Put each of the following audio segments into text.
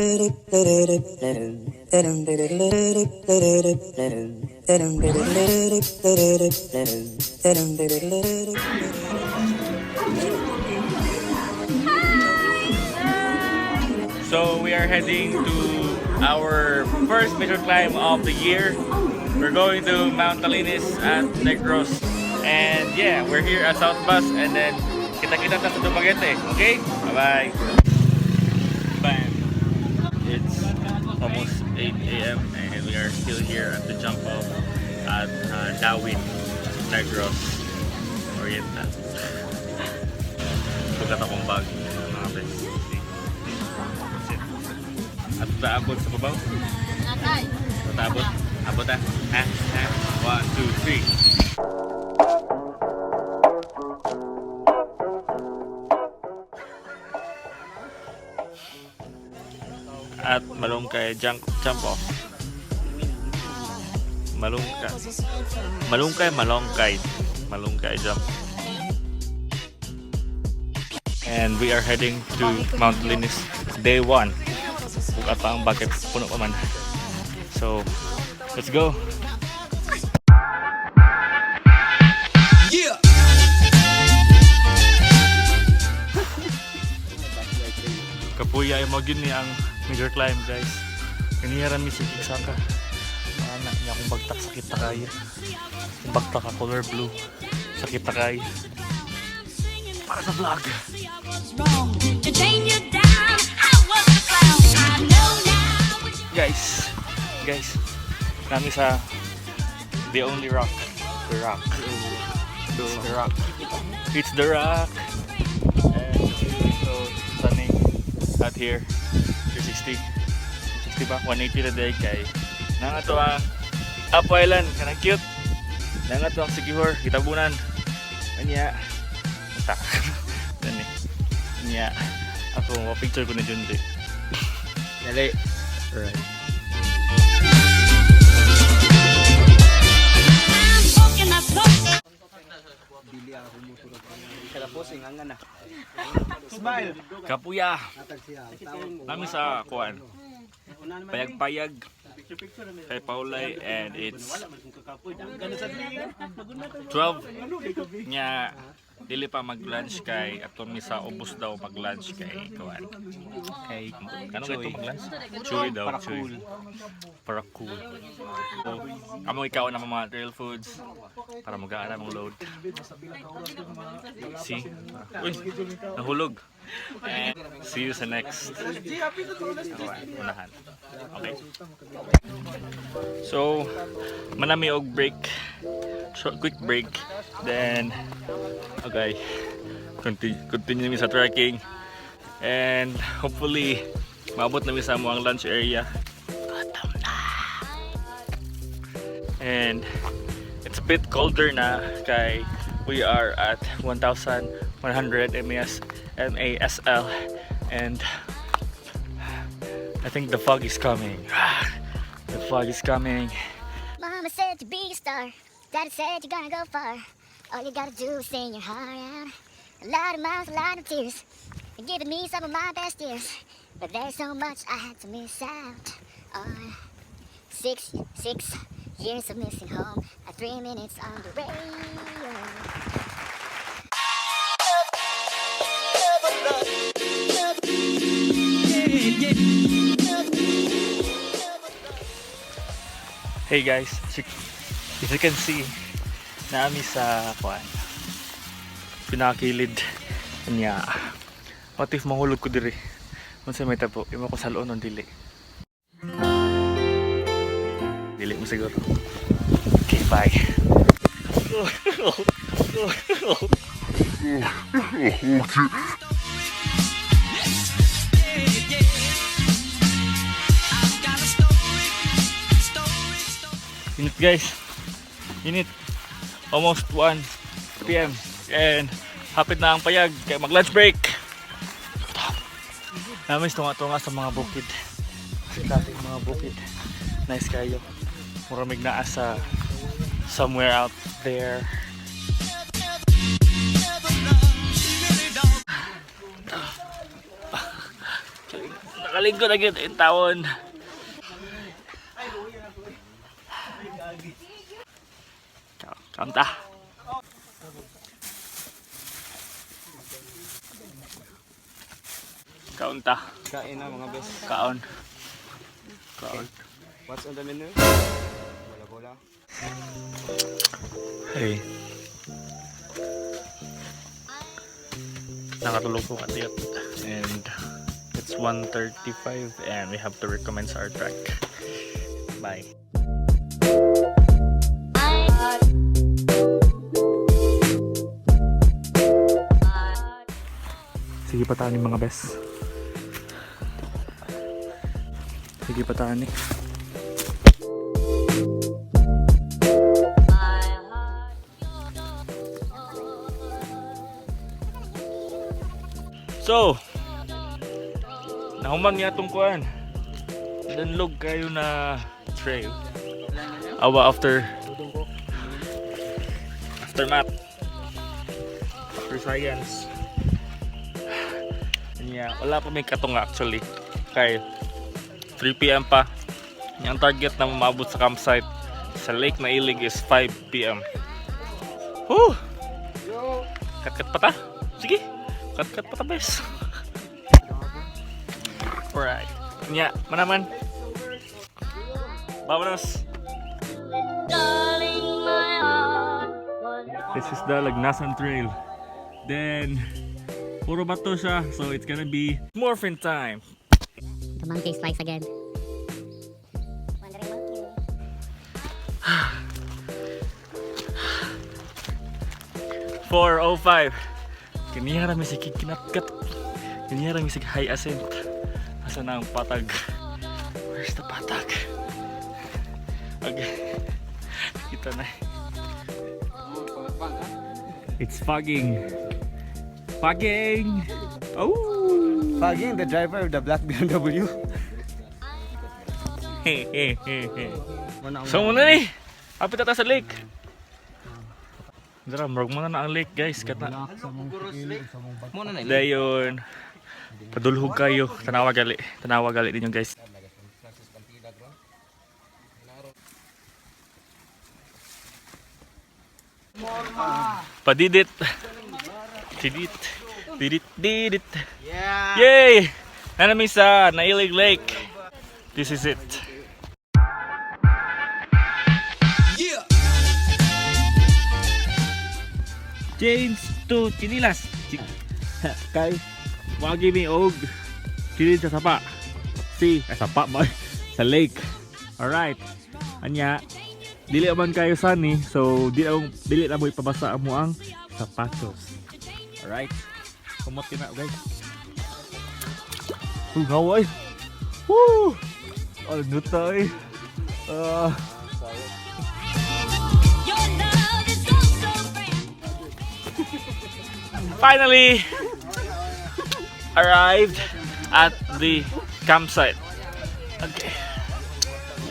So we are heading to our first major climb of the year. We're going to Mount Talinis at Negros. And yeah, we're here at South Bus and then kita-kita ta sa Dumaguete. Okay? Bye-bye. Bam. It's almost 8 a.m. and we are still here at the jump off at Dauin, Negros Oriental. Bugat akong bag, mga bes. See? That's it. At taabot sa babaw? Taabot? Abot ah? Ha? Ha? One, two, three. At Malungkay jump off. Malungkay. Malungkay, Malongkay. Malungkay jump. And we are heading to Mount Talinis day 1. Bukat pa ang bucket, puno pa man. So, let's go. Yeah. Kapuya ay mo gyud ni ang major climb, guys. Kaniya ra mi sa Igsaka. Ana niya akong bagtak, sakit na kayo. Akong bagtak ka color blue. Sakit na kayo. Para sa vlog. Wrong to chain you down. I was the clown. I know now. Guys, guys, nami sa the only rock. The Rock. The Rock. It's the Rock. And it's so stunning out here. 360. 360 ba? 180 na day kay. Nanga to ang Apo Island. Kanang cute. Nanga to ang Siquijor. Gitabunan. Anya. Basta. Dani. Anya. Ako, picture ko ni Junji. Dali. Alright. I'm walking my soul. Smile. Kapuya. Nami sa kuan. Payag-payag kay Paulay and it's 12 nya, dili pa mag-lunch kay ato mi sa ubos daw mag-lunch kay kuan. Kay Kano kay mag-lunch? Chuy daw, Para chuy. cool. Para cool. So, amo ikaw na mga trail foods para magaan among load. See? Uy, nahulog. And see you sa next. Okay, unahan. Okay. So, manami og break. Short quick break. Then okay. Continue mi sa trekking. And hopefully maabot na mi sa among lunch area. Gutom na. And it's a bit colder na kay we are at 1100 MAS, MASL and I think the fog is coming. The fog is coming. Mama said to be a star. Daddy said you're gonna go far. All you gotta do is sing your heart out. A lot of miles, a lot of tears. You're giving me some of my best years. But there's so much I had to miss out on. 6 years of missing home. At 3 minutes on the radio. Hey guys, if you can see, naami sa kuan. Pinakilid niya. What if mahulog ko diri? Unsa may tabo? Imo ko sal-on dili. Dili mo siguro. Okay, bye. Init, guys. Init. Almost 1 p.m. And hapit na ang payag kaya mag lunch break. Namin tunga-tunga sa mga bukid. Kasi dati mga bukid. Nice kayo. Muramig naa sa somewhere out there. Nakalingo na gyud in taon. Kanta. Kaunta. Kain na, mga best. Kaon. Kaon. What's on the menu? Bola bola. Hey. Nakatulog po katiyot. And it's 1:35 and we have to recommence our trek. Bye. Sige, pataan yung mga bes. Sige, pataan eh. So, nahuman niya itong kuan. Danlog kayo na trail. Awa after math, after science. Niya, wala pa may katunga actually. Kay 3 p.m. pa. Ang target na umabot sa campsite sa Lake Nailig is 5 p.m. Whew! Kat-kat pa ta. Sige. Kat-kat pa ta, bes. Alright. Nya, manaman. Vámonos. Darling, my heart was This is the Lagnasan Trail. Then, puro bato siya. So, it's gonna be morphin time. The monkey strikes again. Wandering monkey. 4:05. Kaniya rami si kinatkat. Kaniya rami si high ascent. Asa na ang patag? Where's the patag? Okay. Kita na. It's fogging. Fogging! Oh! Fogging, the driver of the black BMW. So muna ni. Apit na ta sa lake. Dara, murag muna na ang lake, guys. Kata. Muna na. Dayon. Padulhog kayo. Tanawa gali. Tanawa gali ninyo, guys. Padidit. Didit. Didit. Didit. Yeah! Yay! Nanami sa Nailig Lake. This is it. Yeah. Change to chinilas. Kay wagi mi og kilid sa sapa. Si ay, sapa ba? Sa lake. Alright. Anya, dili man kayo sunny, so di na dili na mo ipabasa mo ang sapatos. Alright. Kumot na, guys. Uy, ngawa eh. Woo! Ano tayo? Ah. Your love is so, so grand. Finally arrived at the campsite. Okay.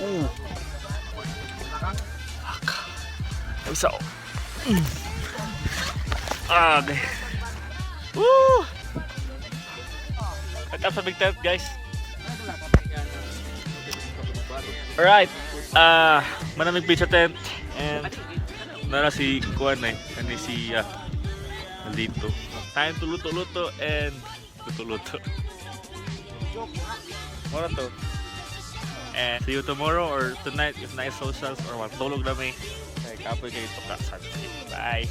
Ooh. Fuck. So. Okay. Woo! At up sa big tent, guys. Alright. Ah, manamig pizza tent and nara si Kuan eh. Kani si nandito. Time to luto-luto and luto-luto. Mora to. And see you tomorrow or tonight if nice socials or matulog na may. Kaya kapoy kayo to. Bye!